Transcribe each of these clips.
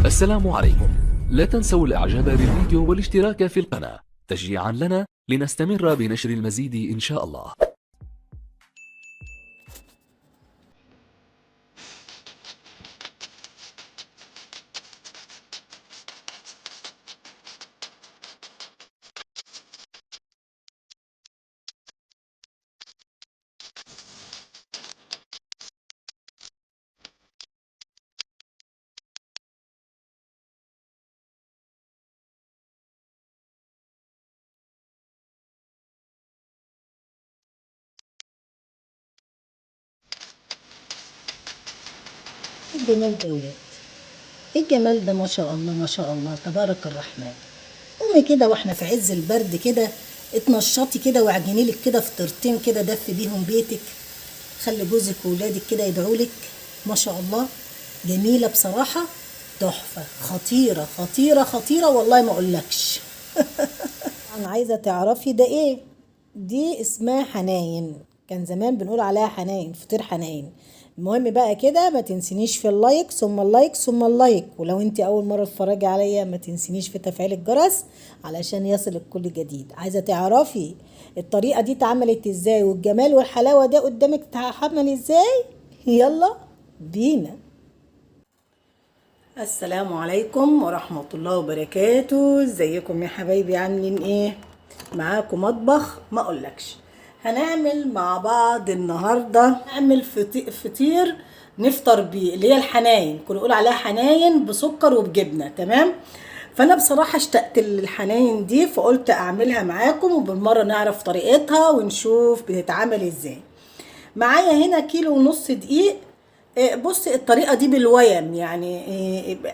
السلام عليكم. لا تنسوا الاعجاب بالفيديو والاشتراك في القناة تشجيعا لنا لنستمر بنشر المزيد ان شاء الله. الجمال ده يا ولاد، ايه الجمال ده؟ ما شاء الله ما شاء الله تبارك الرحمن. قومي كده واحنا في عز البرد كده، اتنشطي كده واعجني لك كده فطيرتين كده، دفي بيهم بيتك، خلي جوزك وولادك كده يدعوا لك. ما شاء الله جميلة بصراحة، تحفة، خطيرة خطيرة خطيرة والله ما اقولكش. انا عايزه تعرفي ده ايه؟ دي اسمها حناين، كان زمان بنقول عليها حناين، فطير حناين. المهم بقى كده ما تنسينيش في ال like ثم ال like ثم ال like، ولو انت اول مرة تتفرجي عليا ما تنسينيش في تفعيل الجرس علشان يصلك كل جديد. عايزه تعرفي الطريقة دي اتعملت ازاي والجمال والحلاوه ده قدامك اتعمل ازاي؟ يلا بينا. السلام عليكم ورحمة الله وبركاته. ازيكم يا حبايبي، عاملين ايه؟ معاكم مطبخ ما اقولكش. هنعمل مع بعض النهارده، نعمل فطير نفطر بيه اللي هي الحناين، كنا نقول عليها حناين بسكر وبجبنه، تمام؟ فانا بصراحة اشتقت للحناين دي، فقلت اعملها معاكم وبالمره نعرف طريقتها ونشوف بتتعمل ازاي. معايا هنا 1.5 كيلو دقيق. بصي الطريقة دي بالويم، يعني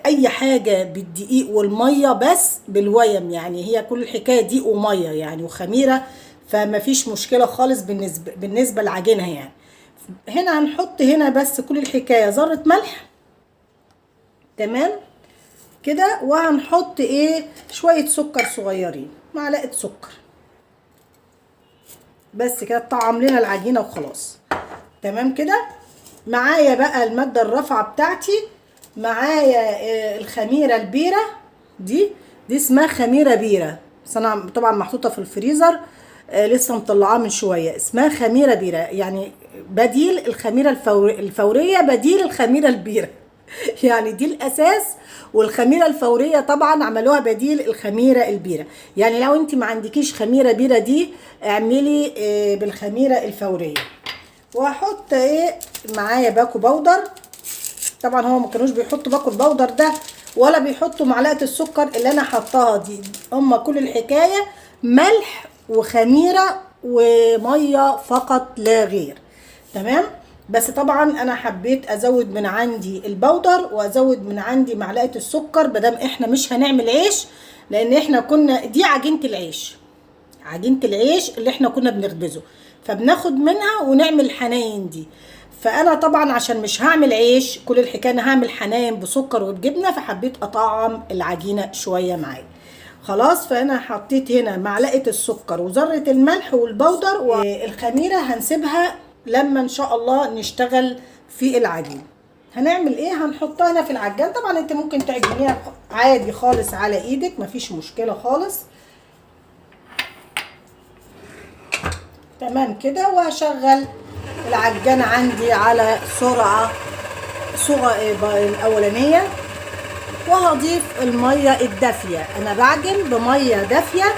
اي حاجة بالدقيق والمية بس بالويم، يعني هي كل الحكاية دقيق ومية يعني وخميره، فما فيش مشكلة خالص بالنسبة لعجينها. يعني هنا هنحط هنا بس كل الحكاية ذره ملح، تمام كده، وهنحط ايه شوية سكر صغيرين، معلقه سكر بس كده تطعم لنا العجينة وخلاص، تمام كده. معايا بقى المادة الرافعه بتاعتي، معايا الخميره البيره دي اسمها خميره بيره، بس انا طبعا محطوطة في الفريزر، لسه مطلعاه من شوية. اسمها خميره بيره، يعني بديل الخميره الفورية، بديل الخميره البيره يعني دي الاساس، والخميره الفورية طبعا عملوها بديل الخميره البيره. يعني لو انت ما عندكيش خميره بيره دي اعملي بالخميره الفورية. وهحط ايه معايا باكو بودر، طبعا هو ما كانوش بيحطوا باكو البودر ده ولا بيحطوا معلقه السكر اللي انا حطاها دي، هما كل الحكاية ملح وخميره ومية فقط لا غير، تمام؟ بس طبعا انا حبيت ازود من عندي البودر وازود من عندي معلقه السكر، مادام احنا مش هنعمل عيش، لان احنا كنا دي عجينه العيش، عجينه العيش اللي احنا كنا بنخبزه، فبناخد منها ونعمل حناين دي. فانا طبعا عشان مش هعمل عيش، كل الحكاية انا هعمل حناين بسكر وبجبنه، فحبيت اطعم العجينة شوية معايا خلاص. فانا حطيت هنا معلقه السكر وذره الملح والبودر والخميره، هنسيبها لما ان شاء الله نشتغل في العجين. هنعمل ايه؟ هنحطها هنا في العجان. طبعا انت ممكن تعجنيها عادي خالص على ايدك، مفيش مشكلة خالص، تمام كده. وهشغل العجان عندي على سرعة الاولانية، وهضيف المية الدافيه. انا بعجن بميه دافيه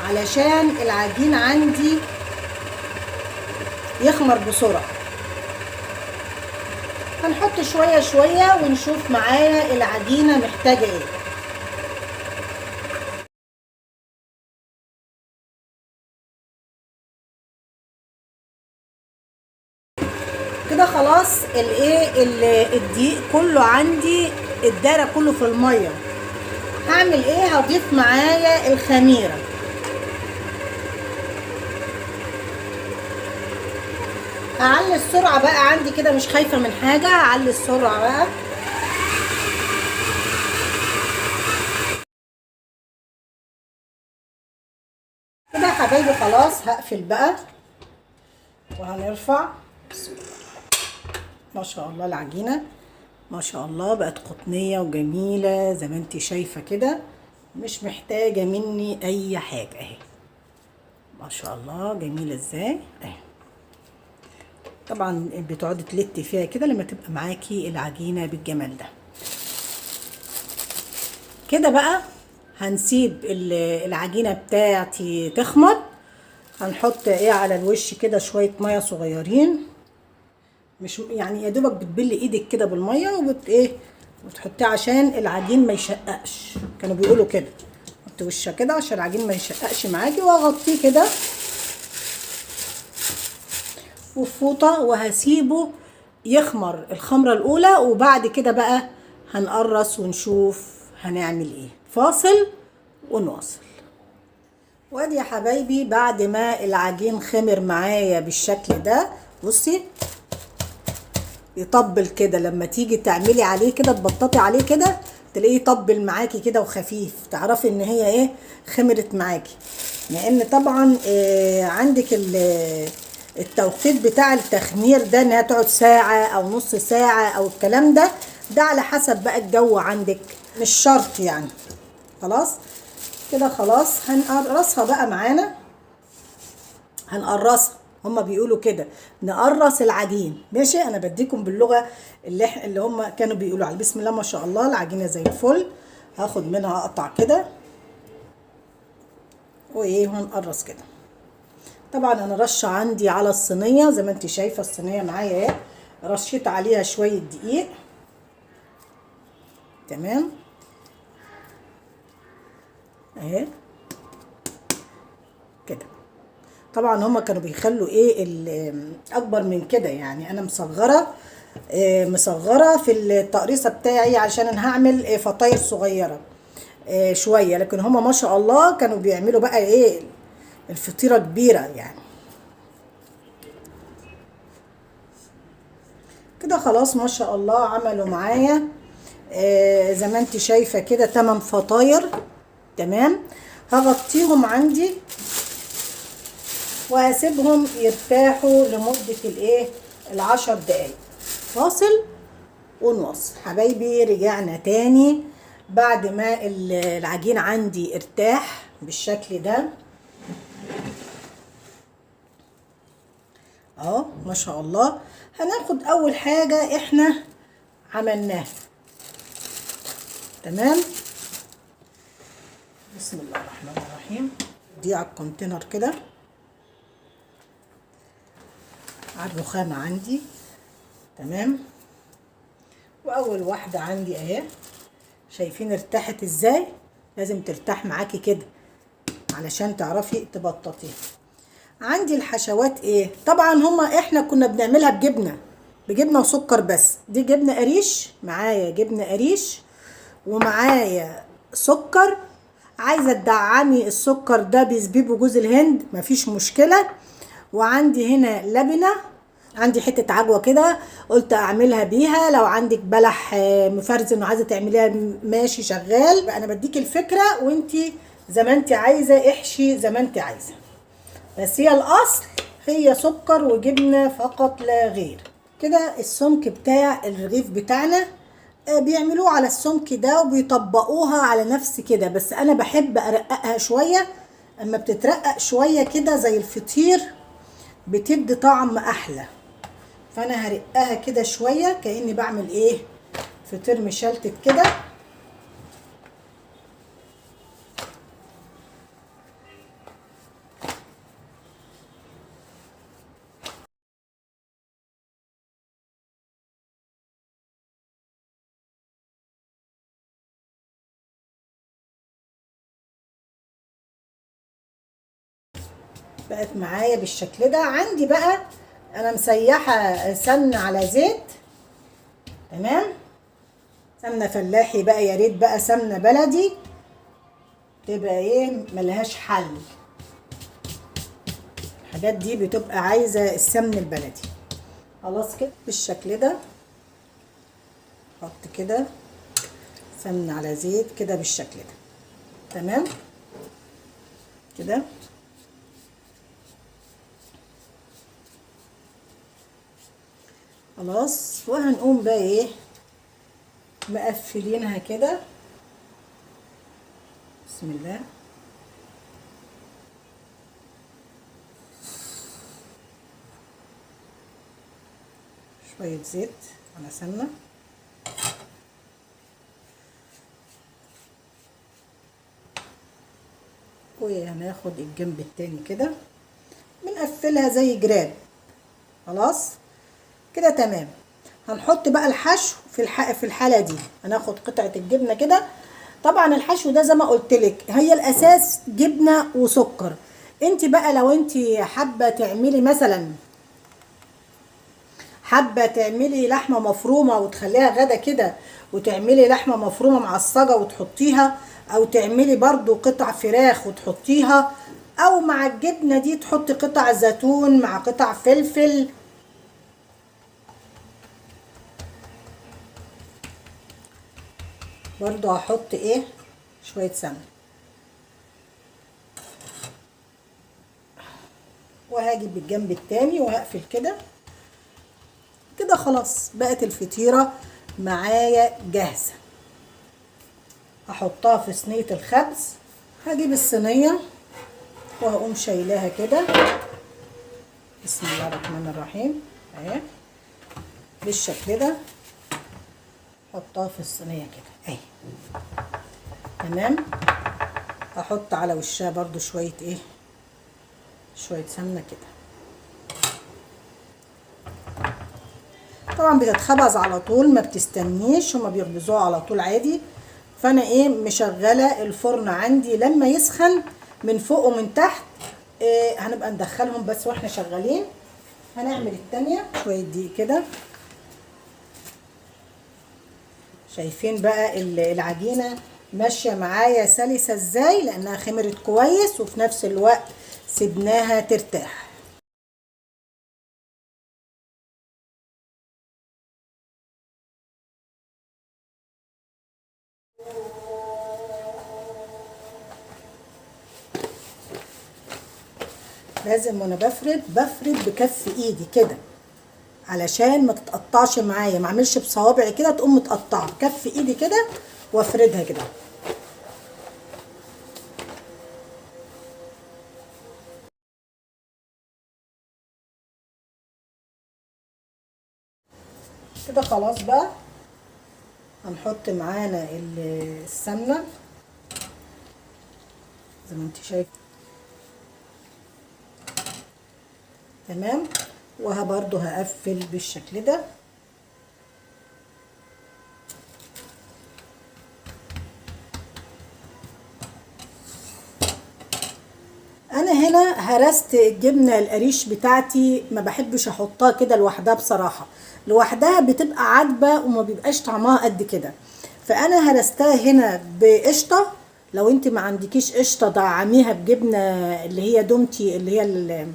علشان العجين عندي يخمر بسرعة. هنحط شوية شوية ونشوف معايا العجينة محتاجه ايه. كده خلاص الايه الدقيق كله عندي اتدارى كله في المية. هعمل ايه؟ هضيف معايا الخميره، هعلي السرعة بقى عندي كده، مش خايفة من حاجة، هعلي السرعة بقى. كده يا حبايبي خلاص هقفل بقى وهنرفع. بسم الله ما شاء الله العجينة ما شاء الله بقت قطنية وجميلة زي ما انت شايفة كده، مش محتاجة مني اي حاجة اهي. ما شاء الله جميلة ازاي اهي. طبعا بتقعدي تلتي فيها كده لما تبقى معاكي العجينة بالجمال ده كده. بقى هنسيب العجينة بتاعتي تخمر. هنحط ايه على الوش كده؟ شوية مية صغيرين، مش يعني يا دوبك بتبلي ايدك كده بالمية وبت ايه وتحطيه عشان العجين ما يشققش، كانوا بيقولوا كده. حطي وشها كده عشان العجين ما يشققش معاكي، واغطيه كده وفوطه، وهسيبه يخمر الخمرة الاولى، وبعد كده بقى هنقرص ونشوف هنعمل ايه. فاصل ونواصل. وادي يا حبايبي بعد ما العجين خمر معايا بالشكل ده، بصي يطبل كده، لما تيجي تعملي عليه كده تبططي عليه كده تلاقيه يطبل معاكي كده وخفيف، تعرفي ان هي ايه خمرت معاكي. لان طبعا عندك التوقيت بتاع التخمير ده انها تقعد ساعة او نص ساعة او الكلام ده، ده على حسب بقى الجو عندك، مش شرط يعني. خلاص كده خلاص هنقرصها بقى معانا، هنقرصها، هما بيقولوا كده نقرص العجين. ماشي، انا بديكم باللغة اللي هما كانوا بيقولوا عليه. بسم الله ما شاء الله العجينة زي الفل. هاخد منها اقطع كده وايه وهنقرص كده. طبعا انا رشه عندي على الصينية زي ما انت شايفه، الصينية معايا اهي، رشيت عليها شوية دقيق. تمام اهي كده. طبعا هما كانوا بيخلوا ايه اكبر من كده، يعني انا مصغرة مصغرة في التقريصه بتاعي عشان انا هعمل فطاير صغيرة شوية، لكن هما ما شاء الله كانوا بيعملوا بقى ايه الفطيره كبيرة يعني كده. خلاص ما شاء الله عملوا معايا زي ما انت شايفه كده 8 فطاير. تمام، هغطيهم عندي وهسيبهم يرتاحوا لمدة الايه 10 دقايق. فاصل ونواصل. حبايبي رجعنا تاني بعد ما العجين عندي ارتاح بالشكل ده اهو ما شاء الله. هناخد اول حاجة احنا عملناها. تمام، بسم الله الرحمن الرحيم. دي على الكونتينر كده على الرخامة عندي. تمام، واول واحدة عندي اهي، شايفين ارتاحت ازاي؟ لازم ترتاح معاكي كده علشان تعرفي تبططيها. عندي الحشوات ايه؟ طبعا هما احنا كنا بنعملها بجبنة وسكر بس. دي جبنة قريش معايا، جبنة قريش ومعايا سكر. عايزة تدعمي السكر ده بزبيب وجوز الهند مفيش مشكلة. وعندي هنا لبنة، عندي حتة عجوة كده قلت اعملها بيها. لو عندك بلح مفرزن وعايزة تعمليها ماشي شغال. انا بديك الفكرة وانتي زي ما انتي عايزة احشي زي ما انتي عايزة، بس هي الاصل هي سكر وجبنة فقط لا غير. كده السمك بتاع الرغيف بتاعنا بيعملوه على السمك ده وبيطبقوها على نفس كده، بس انا بحب ارققها شوية. اما بتترقق شوية كده زي الفطير بتدي طعم احلى، فانا هرقها كده شوية كأني بعمل ايه فطير مشلتت كده. بقت معايا بالشكل ده. عندي بقى انا مسيحه سمنه على زيت، تمام، سمنه فلاحي بقى، يا ريت بقى سمنه بلدي تبقى ايه ملهاش حل. الحاجات دي بتبقى عايزه السمن البلدي. خلاص كده بالشكل ده، حط كده سمنه على زيت كده بالشكل ده، تمام كده. خلاص، وهنقوم بقى ايه مقفلينها كده. بسم الله. شوية زيت على سمنة. وهناخد الجنب التاني كده، بنقفلها زي جراب. خلاص كده تمام. هنحط بقى الحشو في الحالة دي. هناخد قطعة الجبنة كده. طبعا الحشو ده زي ما قلتلك هي الاساس جبنة وسكر. انت بقى لو انت حابة تعملي مثلا، حابة تعملي لحمة مفرومة وتخليها غدا كده، وتعملي لحمة مفرومة معصجة وتحطيها، او تعملي برضو قطع فراخ وتحطيها، او مع الجبنة دي تحطي قطع زيتون مع قطع فلفل. برضو هحط ايه شوية سمنة، وهاجي بالجنب التاني وهقفل كده كده. خلاص بقت الفطيرة معايا جاهزة. هحطها في صينية الخبز. هجيب الصينية وهقوم شايلاها كده. بسم الله الرحمن الرحيم اهي بالشكل ده. حطها في الصينية كده اهي تمام. هحط على وشها برضو شوية ايه، شوية سمنة كده. طبعا بتتخبز على طول، ما بتستنيش، هما بيخبزوها على طول عادي. فانا ايه مشغلة الفرن عندي لما يسخن من فوق ومن تحت. إيه هنبقى ندخلهم بس واحنا شغالين. هنعمل التانية شوية دقيق كده. شايفين بقى العجينة ماشية معايا سلسة ازاي، لانها خمرت كويس وفي نفس الوقت سيبناها ترتاح. لازم وانا بفرد بكف ايدي كده علشان ما تتقطعش معايا، ما اعملش بصوابعي كده تقوم متقطعه. بكف ايدي كده وافردها كده. كده خلاص بقى هنحط معانا السمنة زي ما انت شايف تمام. وها برضو هقفل بالشكل ده. انا هنا هرست الجبنة القريش بتاعتي، ما بحبش احطها كده لوحدها بصراحة، لوحدها بتبقى عدبه وما بيبقاش طعمها قد كده. فانا هرستها هنا بقشطه. لو انت ما عندكيش قشطه دعميها بجبنه اللي هي دومتي اللي هي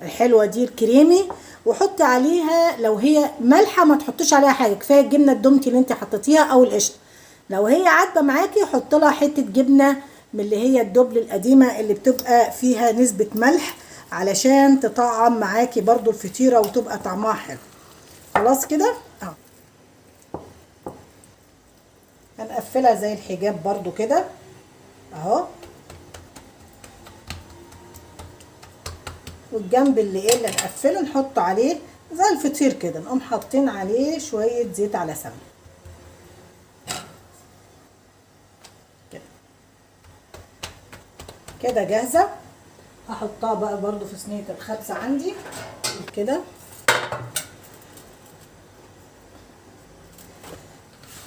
الحلوة دي الكريمي، وحطي عليها لو هي مالحة ما تحطيش عليها حاجة، كفاية الجبنة الدومتي اللي انت حطيتيها او القشطه. لو هي عدبه معاكي حط لها حتة جبنه من اللي هي الدبل القديمة اللي بتبقى فيها نسبه ملح علشان تطعم معاكي برضو الفطيره وتبقى طعمها حلو. خلاص كده اهو هنقفلها زي الحجاب برضو كده اهو. والجنب اللي ايه اللي هنقفله نحط عليه زي الفطير كده، نقوم حاطين عليه شوية زيت على سمنه كده. كده جاهزة. هحطها بقى برضو في صينية الخبز عندي كده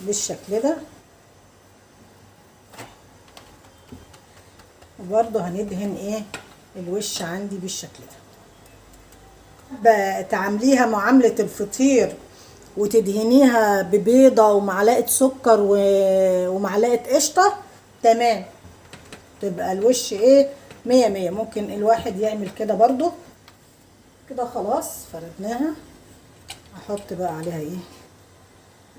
بالشكل ده. وبرضو هندهن ايه الوش عندي بالشكل ده. تعمليها معاملة الفطير وتدهنيها ببيضة ومعلقة سكر ومعلقة قشطة تمام، تبقى الوش ايه مية مية. ممكن الواحد يعمل كده برضو كده. خلاص فردناها. احط بقى عليها ايه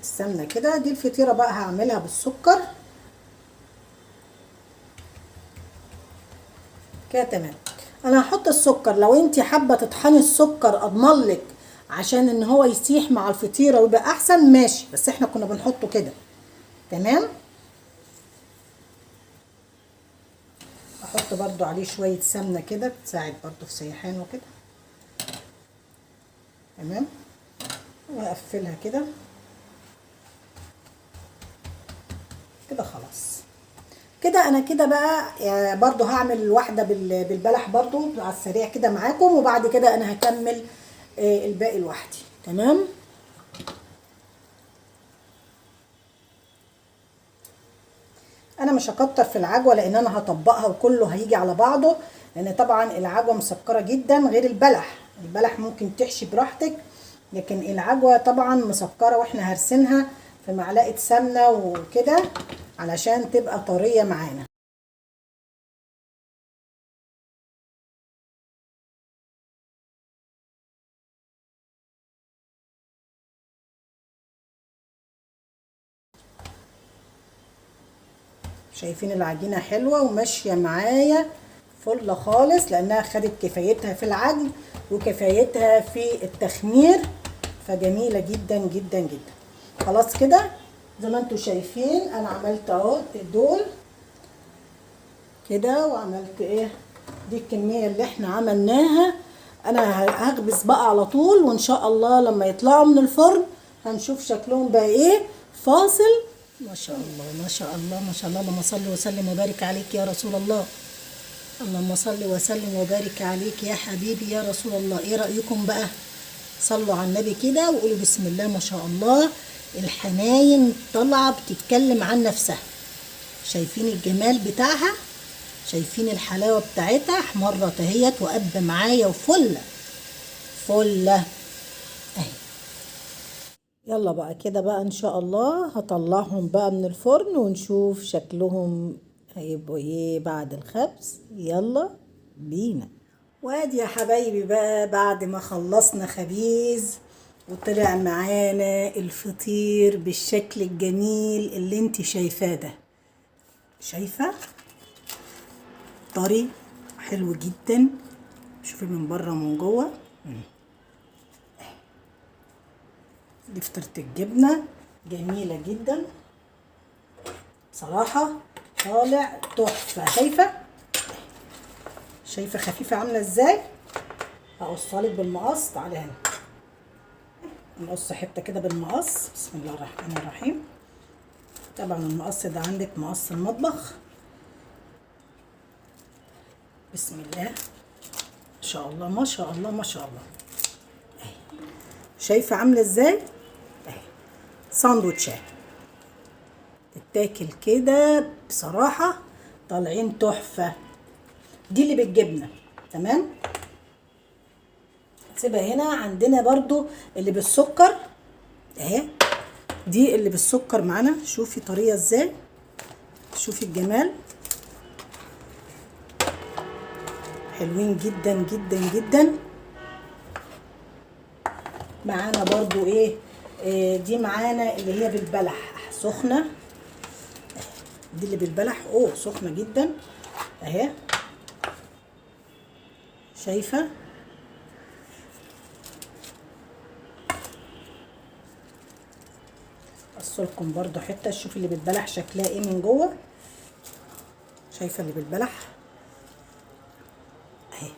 السمنة كده. دي الفطيرة بقى هعملها بالسكر كده تمام. انا هحط السكر. لو انت حابة تطحني السكر اضمن لك عشان ان هو يسيح مع الفطيره ويبقى احسن ماشي، بس احنا كنا بنحطه كده. تمام. احط برضو عليه شوية سمنة كده، بتساعد برضو في سيحانه كده. تمام. واقفلها كده كده. خلاص كده انا كده بقى برضو هعمل واحدة بالبلح برضو على السريع كده معاكم، وبعد كده انا هكمل الباقي لوحدي. تمام. انا مش هكتر في العجوة لان انا هطبقها وكله هيجي على بعضه، لان طبعا العجوة مسكرة جدا غير البلح. البلح ممكن تحشي براحتك، لكن العجوة طبعا مسكرة، واحنا هرسنها في معلقة سمنة وكده علشان تبقى طرية معانا. شايفين العجينة حلوة وماشية معايا فل خالص، لأنها خدت كفايتها في العجن وكفايتها في التخمير، فجميلة جدا جدا جدا. خلاص كده زي ما انتوا شايفين انا عملت اهو دول كده، وعملت ايه دي الكمية اللي احنا عملناها. انا هخبز بقى على طول، وان شاء الله لما يطلعوا من الفرن هنشوف شكلهم بقى ايه. فاصل. ما شاء الله ما شاء الله ما شاء الله، اللهم صل وسلم وبارك عليك يا رسول الله، اللهم صل وسلم وبارك عليك يا حبيبي يا رسول الله. ايه رأيكم بقى؟ صلوا على النبي كده وقولوا بسم الله ما شاء الله. الحناين طالعة بتتكلم عن نفسها، شايفين الجمال بتاعها، شايفين الحلاوة بتاعتها، احمرت اهيت وقب معايا وفلة فلة اهي. يلا بقى كده بقى ان شاء الله هطلعهم بقى من الفرن ونشوف شكلهم هيبقوا ايه بعد الخبز. يلا بينا. وادي يا حبايبي بقى بعد ما خلصنا خبيز وطلع معانا الفطير بالشكل الجميل اللي انت شايفاه ده، شايفة طري حلو جدا، شوفي من بره ومن جوه. دي فطيرة الجبنة جميلة جدا بصراحة، طالع تحفة. شايفة شايفة خفيفة عاملة ازاي؟ هقصها لك بالمقص، تعالي هنا نقص حتة كده بالمقص. بسم الله الرحمن الرحيم. طبعا المقص ده عندك مقص المطبخ. بسم الله ما شاء الله ما شاء الله ما شاء الله. اهي شايفة عاملة ازاي؟ اهي ساندوتشات تتاكل كده بصراحة، طالعين تحفة. دي اللي بالجبنة. تمام، سيبها هنا. عندنا برضو اللي بالسكر اهي، دي اللي بالسكر معانا. شوفي طرية ازاي، شوفي الجمال، حلوين جدا جدا جدا. معانا برضو ايه، دي معانا اللي هي بالبلح سخنة، دي اللي بالبلح اوه سخنة جدا اهي، شايفة؟ اقصلكم برضو حتة، شوفي اللي بالبلح شكلها ايه من جوه، شايفة اللي بالبلح اهي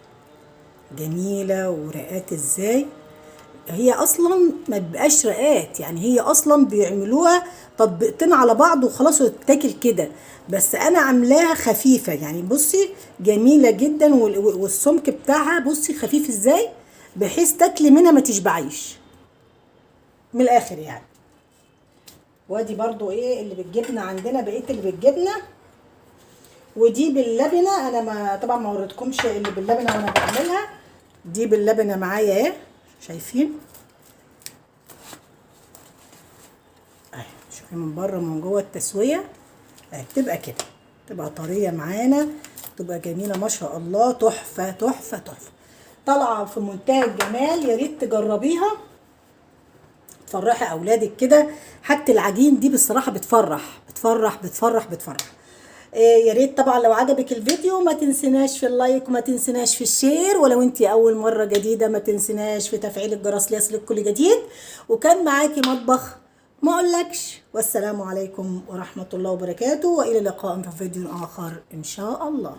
جميلة ورقات ازاي. هي اصلا ما بيبقاش رقات، يعني هي اصلا بيعملوها تطبيقتين على بعض وخلاص وتتاكل كده، بس انا عاملاها خفيفة يعني. بصي جميلة جدا، والسمك بتاعها بصي خفيف ازاي، بحيث تاكلي منها ما تشبعيش من الاخر يعني. وادي برضو ايه اللي بالجبنه عندنا، بقية اللي بالجبنه، ودي باللبنه. انا ما طبعا ما وريتكمش اللي باللبنه وانا بعملها، دي باللبنه معايا اهي، شايفين اهي، شوفي من بره ومن جوه التسوية اهي، بتبقى كده، تبقى طرية معانا، تبقى جميلة ما شاء الله، تحفة تحفة تحفة، طالعه في منتهى الجمال. يا ريت تجربيها، تفرحي اولادك كده. حاجة العجين دي بصراحة بتفرح بتفرح بتفرح بتفرح. يا ريت طبعا لو عجبك الفيديو ما تنسيناش في ال like وما تنسيناش في ال share، ولو انت اول مرة جديدة ما تنسيناش في تفعيل الجرس ليصلك كل جديد. وكان معاكي مطبخ ما اقولكش. والسلام عليكم ورحمة الله وبركاته، والى لقاء في فيديو اخر ان شاء الله.